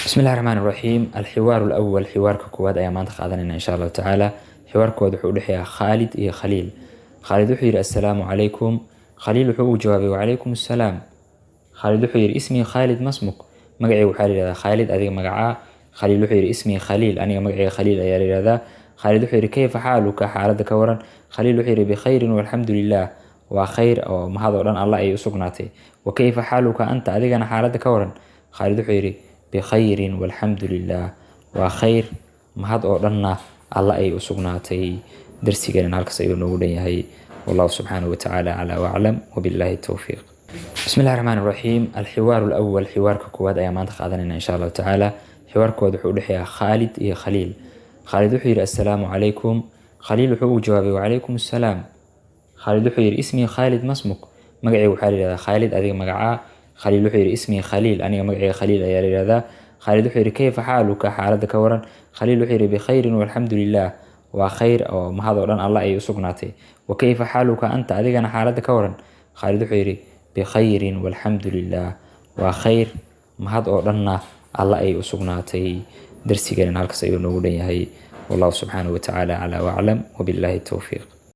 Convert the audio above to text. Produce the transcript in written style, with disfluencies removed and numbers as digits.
Bismi illahi raxmaan raxiim. Alxiwaaru alawal, xiwaarka koowaad ayaa maanta qaadanayna insha Allahu tacaala. Xiwaar koowaad wuxuu udhexeeyaa Khaalid iyo Khaliil. Khaalid wuxuu yidhi: "Assalaamu calaykum." Khaliil wuxuu ugu jawaabay: "Wacalaykum assalaam." Khaalid wuxuu yidhi: "Ismii Khaalid, masmuk?" Magacayga waxaa la yihahdaa Khaalid, adiga magacaa? Khaliil wuxuu yidhi: "Ismii Khaliil." Aniga magacayga Khaliil ayaa la yihahdaa. Khaalid wuxuu yidhi: "Kayfa xaaluka?" Xaaladda ka waran? Khaliil wuxuu yidhi: "Bikhayrin walxamdu lilah." Waa khayr oo mahad oo dhan Allah ayay u sugnaatay. "Wa kayfa xaaluka anta?" Adigana xaaladda ka waran? Khaalid wuxuu yidhi: "Bikhayrin walxamdu lilah." Waa khayr, mahad oo dhanna Allah ayay u sugnaatay. Darsigeena halkaas ayuu noogu dhan yahay. Wallahu subxaanahu watacaala aclaa waclam, wabillahi towfiiq. Bismi illahi raxmaan raxiim. Alxiwaaru alawal, xiwaarka koowaad ayaa maanta qaadanayna insha Allahu tacaala. Xiwaar koowaad wuxuu udhexeeyaa Khaalid iyo Khaliil. Khaalid wuxuu yidhi: "Assalaamu calaykum." Khaliil wuxuu ugu jawaabay: "Wacalaykum assalaam." Khaalid wuxuu yidhi: "Ismii Khaalid, masmuk?" Magacayga waxaa la yihahdaa Khaalid, adiga magacaa? Khaliil wuxuu yidhi: "Ismii Khaliil." Aniga magacayga Khaliil ayaa la yihahdaa. Khaalid wuxuu yidhi: "Kayfa xaaluka?" Xaaladda ka waran? Khaliil wuxuu yidhi: "Bikhayrin walxamdu lilah." Waa khayr oo mahad oo dhan Allah ayay u sugnaatay. "Wa kayfa xaaluka anta?" Adigana xaaladda ka waran? Khaalid wuxuu yidhi: "Bikhayrin walxamdu lilah." Waa khayr, mahad oo dhanna Allah ayay u sugnaatay. Darsigeena halkaas ayuu noogu dhan yahay. Wallahu subxaanahu watacaala aclaa waclam, wabillahi towfiiq.